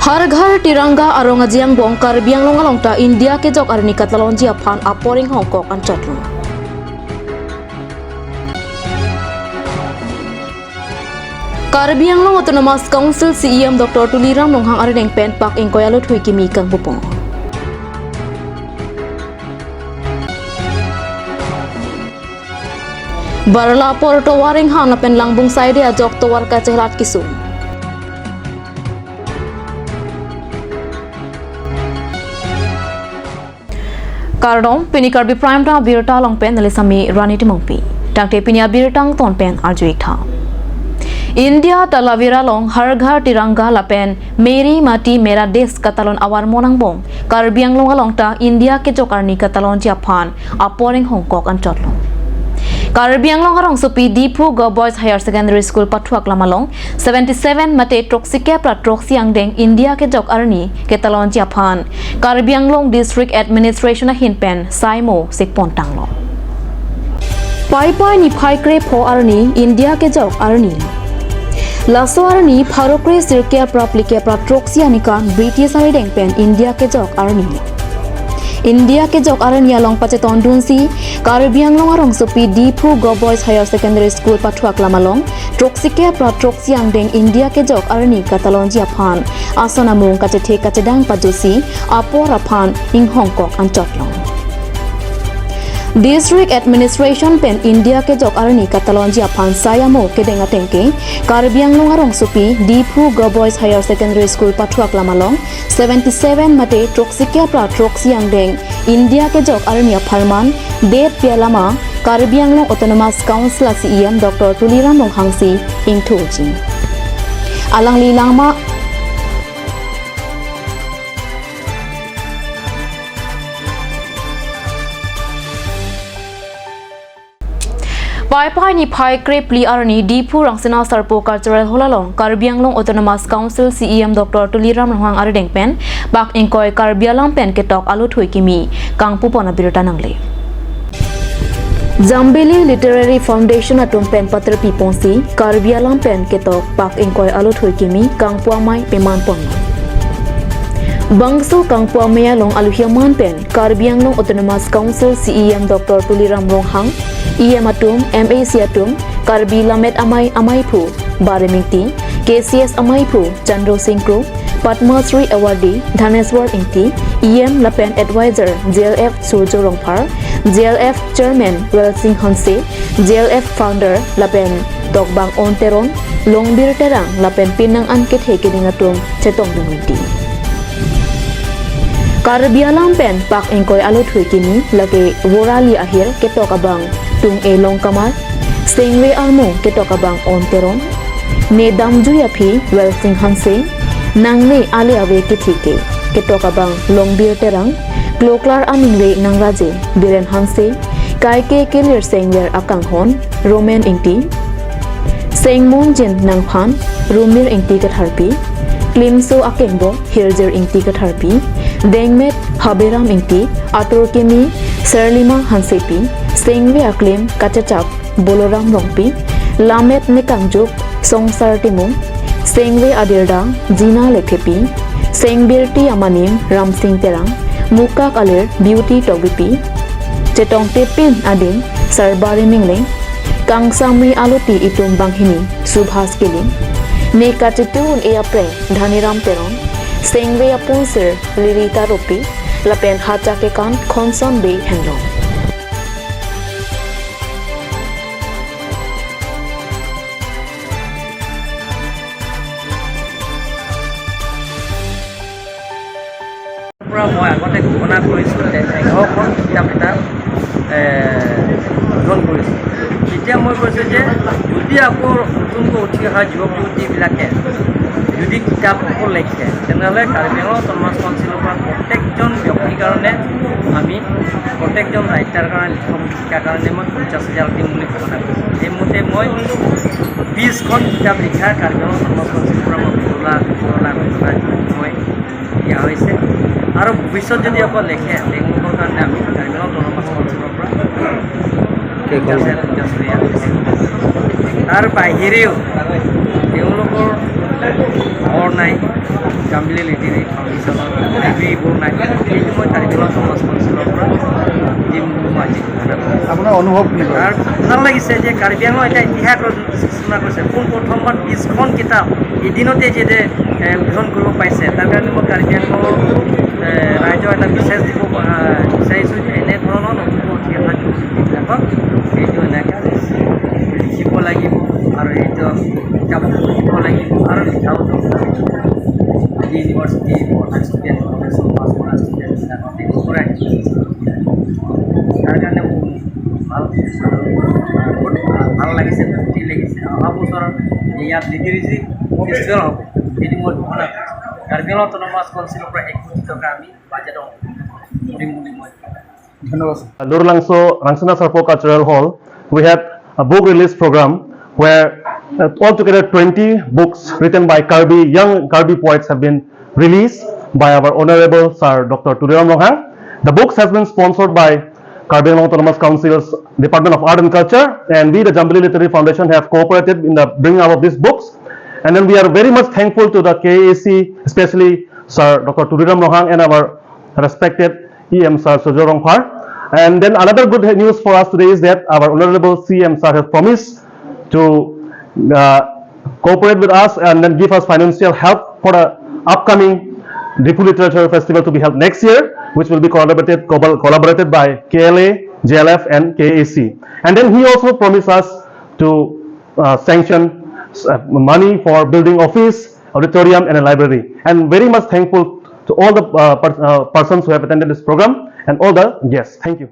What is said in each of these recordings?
Har Ghar Tiranga arong ajiang bong Karbi Anglong along ta India ke jok arni katalon ji aphan aporing Hong Kong an chatlong. Karbi Anglong Autonomous Council CEM Dr. Tuliram Ronghang arineng pen pak ingkoyalo thui kimi kang bupong. Barla porto waring hang lapen langbung saide ajok towar ka chehlat kisum. Kardom pini Karbi Prime ta birta longpen nalisami Rani Timongpi. Tangte pinia birtang tonpen arjuik tha. India talavira long Har Ghar Tiranga lapen Meri Mati Mera Desh katalon awar monang bong Karbi Anglong along ta India ke jokarni katalon Japan aporing Hong Kong an chotlong. Karbi Anglong arong supi Diphu Go Boys Higher Secondary School Pathuak Lamalong 77 mate Troxike pra Troxi angdeng India ke jok arni ketalon Japan Karbi Anglong District Administration hinpen Saimo Sikpon Tanglo. Pai pai ni phai kre pho arni India ke jok arni Laso arni pharokre sirke pra plike pra Troxi anikan British ari dengpen India ke jok arni India ke jok arni along pacheton dunsi Karbi Anglong arong supi Diphu Go Boys Higher Secondary School Pathuak Lamalong Troxike pra Troxi angdeng India ke jok arni katalon Japan asona mung kachethe kachedang pajusi apor aphan ing Hong Kong an chotlong. District Administration pen India ke jok arni katalon Japan sayamo ke denga tengke Karbi Anglong arong supi Diphu Go Boys Higher Secondary School Pathuak Lamalong 77 mate Troxike pra Troxi angdeng India ke jok arni pharman det pialama Karbi Anglong Autonomous Council CEM Dr. Tuliram Ronghangsi ingthuji alang lilangma Pai pai ni phai kre pli arni Diphu Rangsina Sarpo Cultural Holalong Karbi Anglong Autonomous Council CEM Dr. Tuliram Ronghang arideng pen bak ingkoi Karbi Anglong pen ketok alu thui kimi kangpu pona birta nangle. Jambili Literary Foundation atum pen patra piponsi Karbi Anglong pen ketok bak ingkoi alu thui kimi kangpu amai peman pon. Bangso kangpu amaya long aluhiaman pen Karbi Anglong Autonomous Council CEM Dr. Tuliram Ronghang EM atum MAC atum Karbi Lamet Amai Amai Phu Baremingti KCS Amai Phu Chandro Singh Kru Padma Shri Awardee Dhaneswar Ingti EM Lapen Advisor JLF Surjo Rongphar JLF Chairman Well Singh Hanse JLF Founder Lapen Tokbang On Teron Longbir Terang Lapen Pinang An Kethe Keding atum Chetong Dungti Karbi Anglong pen pak engkoi alu thui kimi lage worali ahir ketok abang tung e long kamar sengwe armo ketok abang on teron ne damju yaphi well sing hanse nangne ale ave kithike ketok abang longbir terang kloklar amingwe nangraje biren hanse kaike kelir sengwer akang hon roman ingti sengmon jen nangphan rumir ingti katharpi Klimso akengbo hirjer ingti katharpi Dengmet Haberam ingti Ator Kemi Serlima Hansepi Sengwe aklim Kachachap Boloram Rongpi Lamet Nekangjuk Songsar Timung Sengwe Adirda Jina Lekhepi Sengbirti Amanim Ramsing Terang Mukak Alir Beauty Togipi Chetong Tepin Adin Sarbari Mingling Kangsamri Aluti Itum Banghini Subhas Kiling Ne kachetun e apre Dhaniram Teron Sengwe aponsir Lirita Ropi Lapen hacha ke kan khonson be henlong. পৰা মই আগতে ঘোষণা কৰিছোঁ যে 11খন কিতাপ এটা গ্ৰহণ কৰিছোঁ। তেতিয়া মই কৈছোঁ যে যদি আকৌ নতুনকৈ উঠি অহা যুৱক যুৱতীবিলাকে যদি কিতাপ আকৌ লিখে তেনেহ'লে কাৰ্বি আংলং অট'নমাছ কাউন্সিলৰ পৰা প্ৰত্যেকজন ব্যক্তিৰ কাৰণে আমি প্ৰত্যেকজন ৰাইটাৰ কাৰণে লিখক লিখাৰ কাৰণে মই 50,000 দিম বুলি ঘোষণা কৰিছোঁ। সেইমতে মই 20খন কিতাপ লিখা কাৰ্বি আংলং অট'নমাছ কাউন্সিলৰ পৰা মই 15 লাখ টকা মই দিয়া হৈছে। আৰু ভৱিষ্যত যদি আকৌ লেখে তেওঁলোকৰ কাৰণে আমি কাৰ্বি আংলং অট'নমাছ কাউন্সিলৰ পৰা 50,000 50,000। তাৰ বাহিৰেও তেওঁলোকৰ ঘৰ নাই, জাম্বিলি লিটাৰেৰী ফাউণ্ডেশ্যনৰ ডিগ্ৰীবোৰ নাই, সেইটো মই কাৰ্বি আংলং অট'নমাছ কাউন্সিলৰ পৰা দিম বুলি মই আজি ঘোষণা কৰিছোঁ। আপোনাৰ অনুভৱ কেনেকুৱা? আৰু ভাল লাগিছে যে কাৰ্বি আংলং এটা ইতিহাস সূচনা কৰিছে। পোনপ্ৰথমবাৰ 20খন কিতাপ এদিনতে যে উদ্বোধন কৰিব পাৰিছে, তাৰ কাৰণে মই কাৰ্বি আংলঙৰ ৰাইজৰ এটা মেছেজ দিব বিচাৰিছোঁ যে এনেধৰণৰ নতুনকৈ উঠি অহা যুৱক যুৱতীবিলাকক এইটো এনেকৈ লিখিব লাগিব আৰু এইটো কিতাপ পঢ়িব লাগিব আৰু লিখাও দৰকাৰ। আজি ইউনিভাৰ্চিটি পঢ়া ষ্টুডেণ্ট, কলেজত পাছ কৰা ষ্টুডেণ্টবিলাকক পৰাই তাৰ কাৰণে মোৰ ভাল বহুত ভাল লাগিছে, ফূৰ্তি লাগিছে। অহা বছৰ ইয়াত লিটাৰেৰী ফেষ্টিভেল হ'ব, সেইটো মই ঘোষণা কৰিছোঁ। কাৰ্বি আংলং অট'নমাছ কাউন্সিলৰ পৰা 1 কোটি টকা আমি বাজেট কৰিম বুলি মই ধন্যবাদ। Lurlangso Rangsana Sarpo Cultural Hall, we had a book release program where altogether 20 books written by Karbi, young Karbi poets have been released by our Honorable Sir Dr. Tuliram Ronghang. The books has been sponsored by Karbi Anglong Autonomous Council's Department of Art and Culture, and we, the Jambili Literary Foundation, have cooperated in the bringing out of these books. And then we are very much thankful to the KAAC, especially Sir Dr. Tuliram Ronghang and our respected EM Sir Sojo Rongphar. And then another good news for us today is that our Honorable CM Sir has promised to cooperate with us and then give us financial help for the upcoming Diphu Literature Festival to be held next year, which will be collaborated by KLA, JLF and KAAC. And then he also promised us to sanction money for building office, auditorium and a library. And very much thankful to all the persons who have attended this program and all the guests. Thank you.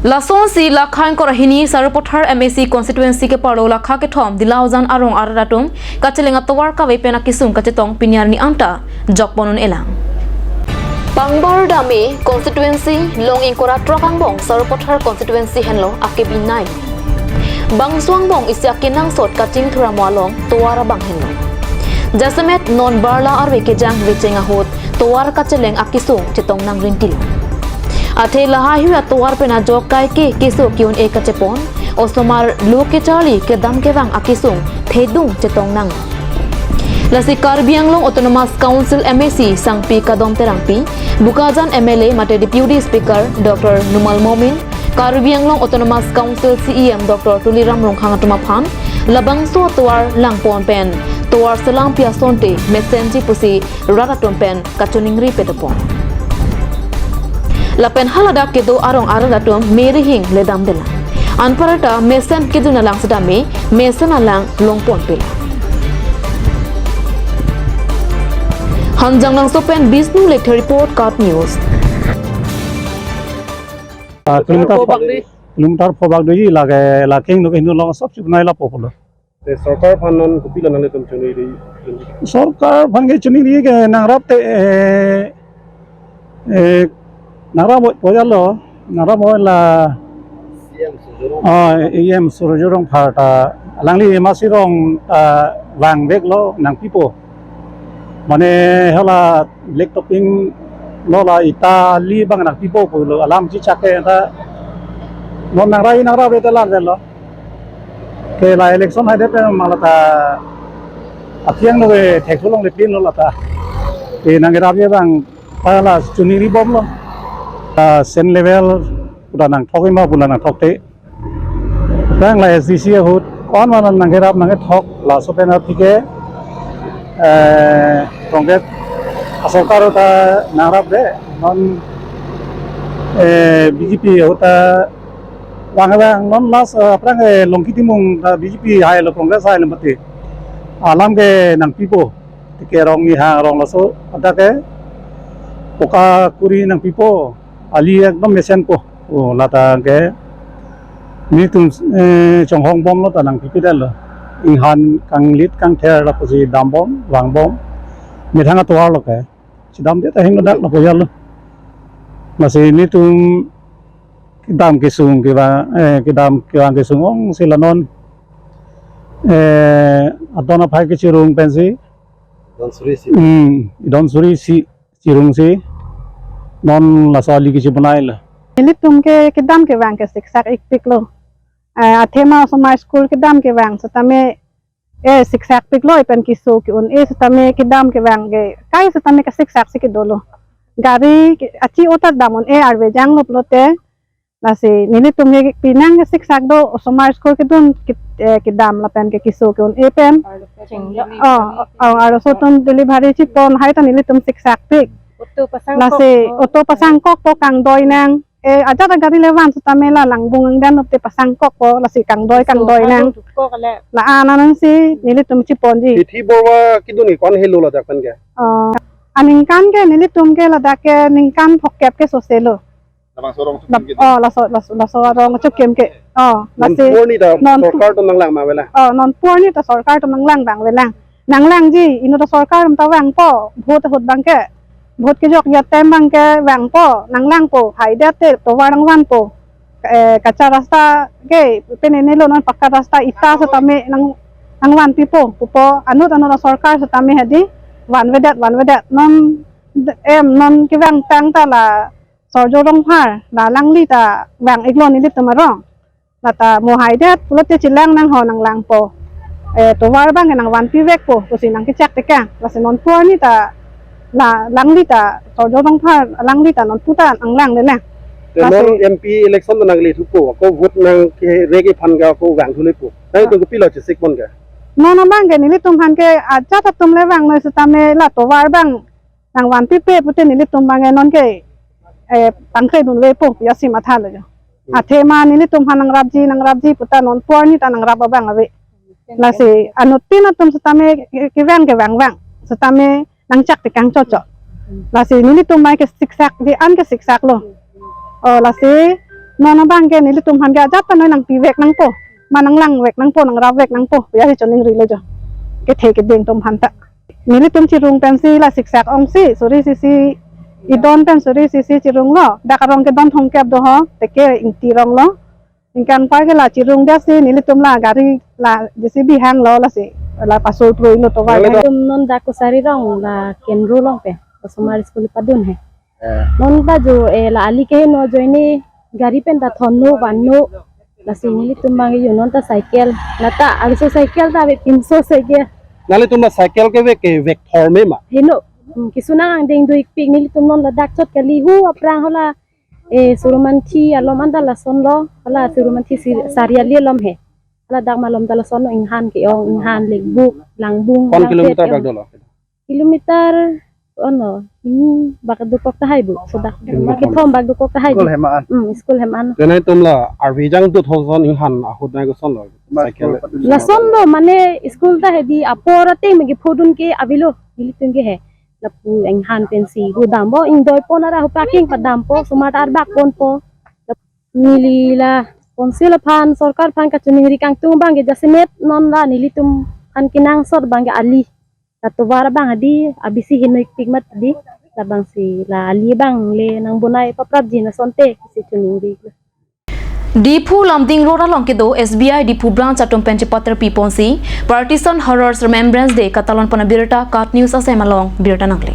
Lason si lakhain korahini Sarupathar MAC constituency ke parlo lakha ke thom dilaujan arong araratum kachelenga towar ka wepena kisung kachetong pinyar ni amta jokponun elang. Pangbar dami constituency long in kora trokangbong Sarupathar constituency henlo akebi nai. Bangsuang bong isi akinang sot kaching thura mualong towara bang henlo. Jasamet non barla arwe kejang wechenga hot towar kacheleng akisung chetong nang rintil. Athe laha huya towar pena jok kai ke kisu kiun e kachepon osomar lu ke chali ke dam ke wang akisung thedung chetong nang. Lasi Karbi Anglong Autonomous Council MAC Sangpi Kadom Terangpi Bukajan MLA mate Deputy Speaker Dr. Numal Momin, Karbi Anglong Autonomous Council CEM Dr. Tuliram Ronghang Tumaphan Labangso Towar Langpon Pen Towar Salang Pia Sonte Mesenji Pusi Raratum Pen Kachuningri Petapon. Lapen halada kedo arong aradatum meri hing ledam dela. Anparata mesen kiduna lang sedame mesen alang longpon pila. Hanjang lang sopen Bisnu Lecture Report Cut News. Kilometre ফবাক দই লাগে lacking নকে Hindu লং সব চিবনাই লা popular. সরকার ফান্ডন কুপি লানালে তুম চুনি রি? সরকার ফানগে চুনি রি কে নাংরাপ তে এ নাংরা পজালো নাংরা ময়লা EM Surjurong phata langli masirong wang bek lo nang pipo mane hala black topping lo la Italy bang nang pipo po lo alam chi chake ta non nang rai nang ra be ta lan lo ke la election hai de pe malata athiang lo ke thekholong le pin lo la ta te nang ra be bang pa la chuni ri bom lo sen level pula nang thok ma pula nang thok te tang la SDC hut kon ma nang rap nang thok la so pen thike Congress sarkar ta nang rap de non BJP hota wang wang non las prang longki timung BJP hai lo Congress hai lo mate alam ke nang pipo ke rong ni ha rong la so ada ke poka kuri nang pipo ali ekdom mesen po o lata ke ni tum chong hong bom lo ta nang pipi dal ing han kang lit kang ther la posi dam bom wang bom mi thanga to lo ke chi dam de ta hing dak la po yal ma si ni tum dam ke sung ke ba ke dam ke wang ke sung ong si lanon adona phai ke chirung pen si don suri si don suri si chirung si non la sa li ke chi banai la Litum ke kedam ke wang ke siksak ik piklo athema soma school kedam ke wang so tame e siksak pik loi pen ki su ki un e tame ki dam ke wang ge kai sa tame ka siksak si ki dolo gari achi otar damon e arve jang lo plote lasi nili tum ye pinang ke siksak do somar school ke dun ki dam la pen ke kisu ke un e pen oh aro soton delivery chi ton hai ta nili tum siksak pik lasi oto pasang kok po kang doi nang e aja ta gari le wan tame la lang bung dan te pasang kok po lasi kang doi nang la ana nan si nili tum chi pon ji Tithi Barua kiduni kon helo la dak pen ke aning kan ke nili tum ke la dak ke ning kan phok kep ke so selo oh la so la so rong chu kem ke oh la si non sarkar to nang lang ma wela oh non poor ni ta sarkar to nang lang bang wela nang lang ji ino ta sarkar ta wang po bhot hot bang ke bhot ke jok ya tem bang ke wang po nang lang po hai da te to warang wan po kacha rasta ke pene ne lo non pakka rasta ita sa tame nang nang wan pi po po anu ta no sarkar sa tame hadi wan wedat non em non ke wang tang ta la sorjo rong phar la lang li ta wang ik lon ni ta ma rong la ta mo hai det pulot te chilang nang ho nang lang po e to war bang nang wan pi vek po ko si nang ki chak te ka la si non pur ni ta la lang li ta sorjo rong phar lang li ta non pu ta ang lang le na non MP election nang li thu po ko vote nang ke re ke phan ga ko wang thu le po nang to ko pi lo chi sik mon ga non na bang ke ni li tum han ke a cha ta tum le wang noi sa ta me la to war bang nang wan pi pe pu te ni li tum bang non ke pang khay dun we po ya si ma tha le jo a the ma ni li tum han nang rab ji puta non por ni ta nang rab bang ave la si anut tin tum sa ta me ke wang ke wang wang sa ta me nang chak te kang cho cho la si ni li tum mai ke siksak di an ke siksak lo o la si non bang ke ni li tum han ga jat ta noi nang pi vek nang po ma nang lang vek nang po nang rab vek nang po ya si chon ning ri le jo ke the ke ding tum han ta ni li tum chi rung pen si la siksak ong si suri si si i don pen suri si si chi rung lo da ka rong ke don thong kep do ho te ke ing ti rong lo ing kan pa ke la chi rung da si ni li tum la gari la JCB hang lo la si la pasul pro ino to wa tum non da ko sari rong la kenro long pe somar school padun he non ba jo e la ali ke no joini gari pen da thonno banno la si ni li tum bang yu non ta cycle la ta also cycle ta be 300 cycle nale tum la cycle ke ve ke vek thorme ma hino kisuna ang ding dui pik ni li tum non la dak chot kali hu aprang hola e suruman thi alom anda la son lo hola suruman thi sariali lom he la dak malom dala son no inghan ke ong inghan lek buk lang bung kon kilometer bak dolo kilometer ono ni bak du kok ta hai bu so dak ke thom bak du kok ta hai school heman school heman tenai tum la arvi jang 2000 inghan ahud nai go son lo cycle la son lo mane school ta hedi aporate megi phodun ke avilo nili tung ke he la pu inghan pensi hu dam bo ing doi pon ara hu parking pa dam po sumar ar bak pon po nili la konsil phan sarkar phan ka chuning ri kang tung bang ge jasimet non la nili tum phan kinang sor bang ge ali la towar bang adi abisi hinoi pigmat di la bang si la ali bang le nang bonai paprab ji na sonte si chuning ri Diphu Lamding Road along ke do SBI Diphu branch atom penche patra piponsi Partition Horrors Remembrance Day katalon pana birta kat news asem along birta nangle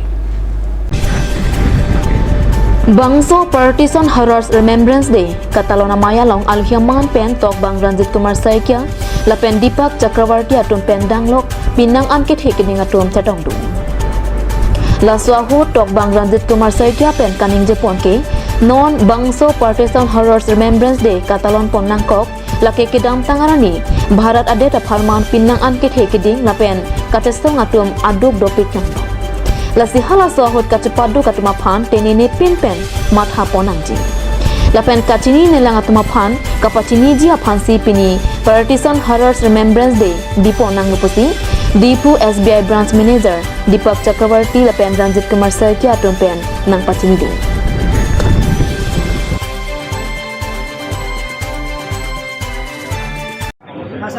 Bangso Partition Horrors Remembrance Day katalona maya long alhiaman pen tok bang Ranjit Kumar Saikia lapen Deepak Chakravarti atom pen danglok pinang an ke thekining atom chatong du Laswahu tok bang Ranjit Kumar Saikia pen kaning jepon ke non Bangso Partition Horrors Remembrance Day katalon pon nangkok lake kedam tangarani Bharat ade ta pharman pinang an ke thekiding lapen katesong atum aduk dopik nang lasi hala sohot kachapadu katuma phan tenene pin pen matha ponangji lapen kachini nelang atuma phan kapachini ji aphansi pini Partition Horrors Remembrance Day dipo nanglupusi Diphu SBI branch manager Deepak Chakravarti lapen Ranjit Kumar Saikia atum pen nang pachini du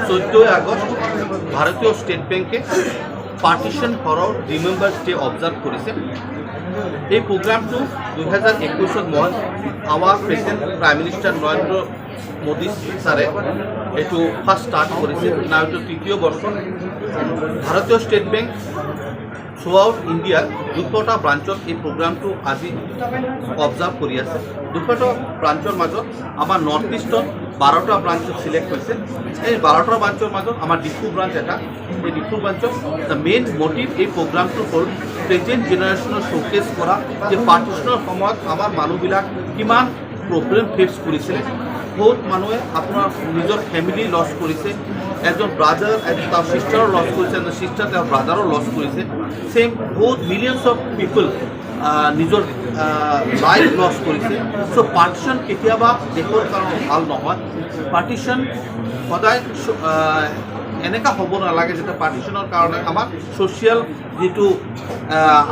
14 August ভাৰতীয় state বেংকে partition horror remembrance day observe কৰিছে। এই প্ৰগ্ৰামটো 2021 মই our president prime minister Narendra Modi ছাৰে এইটো first start কৰিছে। না এইটো তৃতীয় বৰ্ষ। ভাৰতীয় ষ্টেট বেংক থ্ৰু আউট ইণ্ডিয়াত 200টা ব্ৰাঞ্চত এই প্ৰগ্ৰামটো আজি অবজাৰ্ভ কৰি আছে। 200টা ব্ৰাঞ্চৰ মাজত আমাৰ নৰ্থ ইষ্টত 12টা ব্ৰাঞ্চত চিলেক্ট হৈছে। এই 12টা ব্ৰাঞ্চৰ মাজত আমাৰ ডিফু ব্ৰাঞ্চ এটা। এই ডিফু ব্ৰাঞ্চত the main motive এই প্ৰগ্ৰামটো হ'ল প্ৰেজেণ্ট জেনেৰেশ্যনৰ শ্ব'কেছ কৰা যে পাৰ্টিশ্যনৰ সময়ত আমাৰ মানুহবিলাক কিমান প্ৰব্লেম ফেচ কৰিছিলে। বহুত মানুহে আপোনাৰ নিজৰ ফেমিলি লছ কৰিছে, এজন ব্ৰাদাৰ এজন তাৰ চিষ্টাৰো লছ কৰিছে, এজন চিষ্টাৰ তেওঁৰ ব্ৰাদাৰো লছ কৰিছে। ছেইম বহুত মিলিয়নছ অফ পিপল নিজৰ লাইফ লছ কৰিছে। চ' পাৰ্টিশ্যন কেতিয়াবা দেশৰ কাৰণে ভাল নহয়। পাৰ্টিশ্যন সদায় এনেকুৱা হ'ব নালাগে যাতে পাৰ্টিশ্যনৰ কাৰণে আমাৰ ছ'চিয়েল যিটো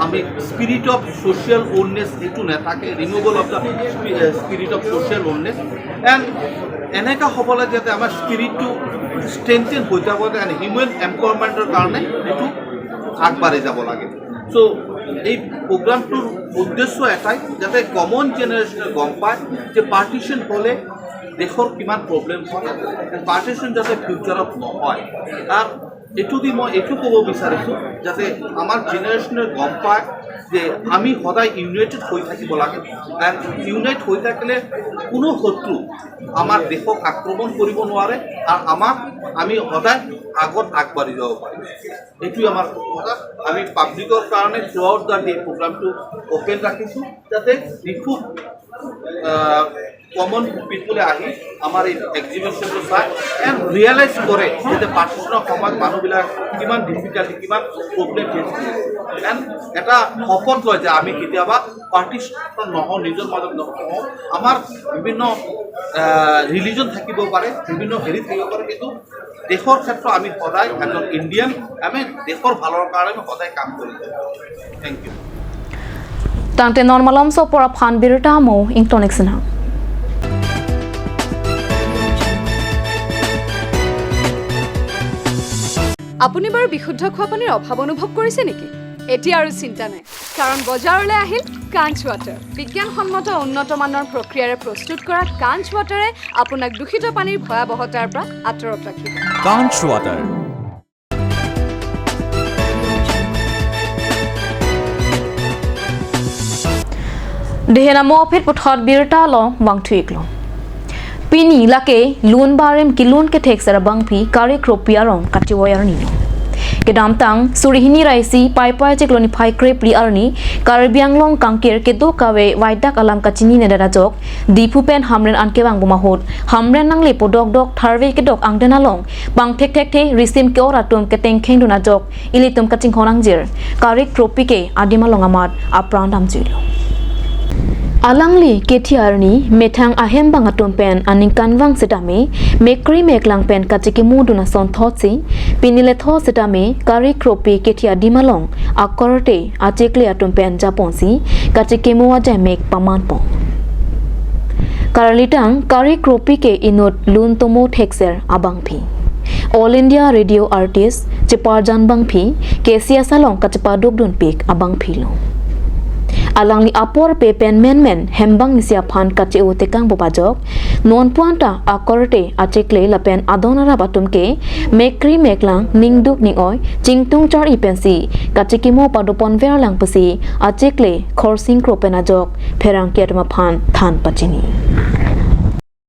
আমি স্পিৰিট অফ ছ'চিয়েল অ'ননেছ এইটো নাথাকে, removal of the spirit of social অ'ননেছ। And এনেকুৱা হ'ব লাগে যাতে আমাৰ স্পিৰিটটো ষ্ট্ৰেংথেন হৈ যাব এণ্ড হিউমেন এম্পাৱাৰমেণ্টৰ কাৰণে এইটো আগবাঢ়ি যাব লাগে। চ' এই প্ৰগ্ৰামটোৰ উদ্দেশ্য এটাই, যাতে কমন জেনেৰেশ্যনে গম পায় যে পাৰ্টিশ্যন হ'লে দেশৰ কিমান প্ৰব্লেম হয়, পাৰ্টিশ্যন যাতে ফিউচাৰত নহয়। তাৰ এইটো দি মই এইটো ক'ব বিচাৰিছোঁ যাতে আমাৰ জেনেৰেশ্যনে গম পায় যে আমি সদায় ইউনাইটেড হৈ থাকিব লাগে। এণ্ড ইউনাইট হৈ থাকিলে কোনো শত্ৰু আমাৰ দেশক আক্ৰমণ কৰিব নোৱাৰে আৰু আমাক আমি সদায় আগত আগবাঢ়ি যাব পাৰিম। এইটোৱে আমাৰ কথা। আমি পাব্লিকৰ কাৰণে থ্ৰু আউট the day প্ৰগ্ৰামটো অ'পেন ৰাখিছোঁ, যাতে ডিফু কমন পিপুলে আহি আমাৰ এই এক্সিবিশ্যনটো চাই এণ্ড ৰিয়েলাইজ কৰে যাতে পাৰ্টিশ্যনৰ সময়ত মানুহবিলাক কিমান ডিফিকাল্টি, কিমান প্ৰব্লেম ফেচ কৰিছে, এণ্ড এটা শপত লয় যে আমি কেতিয়াবা পাৰ্টিশ্যন নহওঁ, নিজৰ মাজত নহওঁ। আমাৰ বিভিন্ন ৰিলিজন থাকিব পাৰে, বিভিন্ন হেৰি থাকিব পাৰে, কিন্তু দেশৰ ক্ষেত্ৰত আমি সদায় এজন ইণ্ডিয়ান, আমি দেশৰ ভালৰ কাৰণে আমি সদায় কাম কৰি যাম। Thank you. Tangte normalam so pora phan birta mo ingtonik sinha. আপুনি বাৰু বিশুদ্ধ খোৱা পানীৰ অভাৱ অনুভৱ কৰিছে নেকি? এতিয়া আৰু চিন্তা নাই, কাৰণ বজাৰলৈ আহিল কাঞ্চ ৱাটাৰ। বিজ্ঞানসন্মত উন্নত মানৰ প্ৰক্ৰিয়াৰে প্ৰস্তুত কৰা কাঞ্চ ৱাটাৰে আপোনাক দূষিত পানীৰ ভয়াৱহতাৰ পৰা আঁতৰত ৰাখিব। কাঞ্চ water. Dehena mo phit puthot birta lo wang thuik lo. Pini lake lun barem ki lun ke thek sara bang phi kare kropia rong kachi wayar ni lo. Ke dam tang surihini raisi pai pai chek loni phai kre pli arni karbiang long kangkir ke do kawe waidak alam kachini ne dara jok dipu pen hamren an ke bang buma hot hamren nang le podok dok tharve ke dok angdena long bang thek thek the risim ke ora tum ke teng kheng duna jok ilitum kaching khonang jir kare kropi ke adima long amat apran dam jilo. Alangli kethiarni methang ahem bangatum pen aning kanwang sitame mekri meklang pen kachiki muduna son thotsi pinile tho sitame kari kropi kethia dimalong akorte achekle atum pen japonsi kachiki muwa mek paman pong karalitang kari kropi ke inot lun tomo thekser abang phi All India Radio artist chipar janbang phi kesia salong kachipa dubdun pik abang phi lo. Alangli apor pe pen men men hembang nisia phan kache u tekang bobajok non puanta akorte achekle lapen adonara batum ke mekri meklang ningduk ningoi chingtung char ipensi kachikimo padopon verlang pusi achekle khorsing kropen ajok pherang kiatma phan than pachini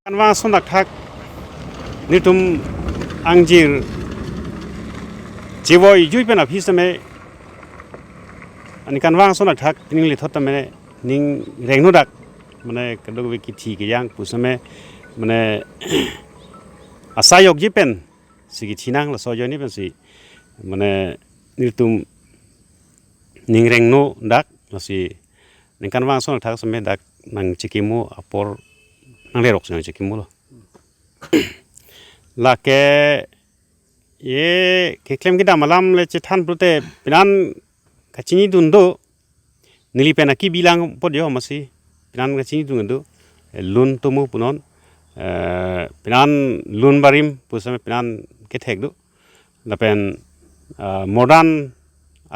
kanwa sondak thak nitum angjir jiwo ijui pen aphisame ani kanwang sona thak ning li thot mane ning rengnu dak mane kadog we ki thi ke yang pusame mane asayok ji pen sigi thinang la so joni pen si mane niltum ning rengnu dak si ning kanwang sona thak some dak nang chikimu apor nang le rok sing chikimu lo la ke ye ke klem ki damalam le che than prute pinan kachini dundo nili pena ki bilang pod yo masi pinan kachini dundo lun tomu punon pinan lun barim pusame pinan ke thekdu lapen modern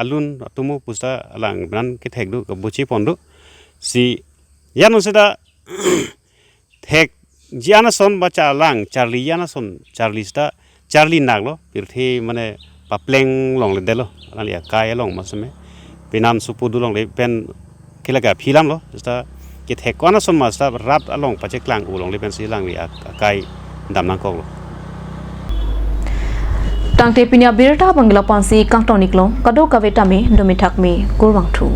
alun tumu pusta alang pinan ke thekdu buchi pondu si yanu seda thek jiana son bacha lang charlie yana son charlie sta charlie naglo pirthi mane papleng long le delo alang ya kai long masame. Penam supu dulong le pen kila ka philam lo sta ke thekwana son ma sta rap along pache klang ulong le pen silang li akai dam nang kok lo. Tangte pinya birta bangla pansi kangtonik lo kado kaveta me domithak me kurwang thu.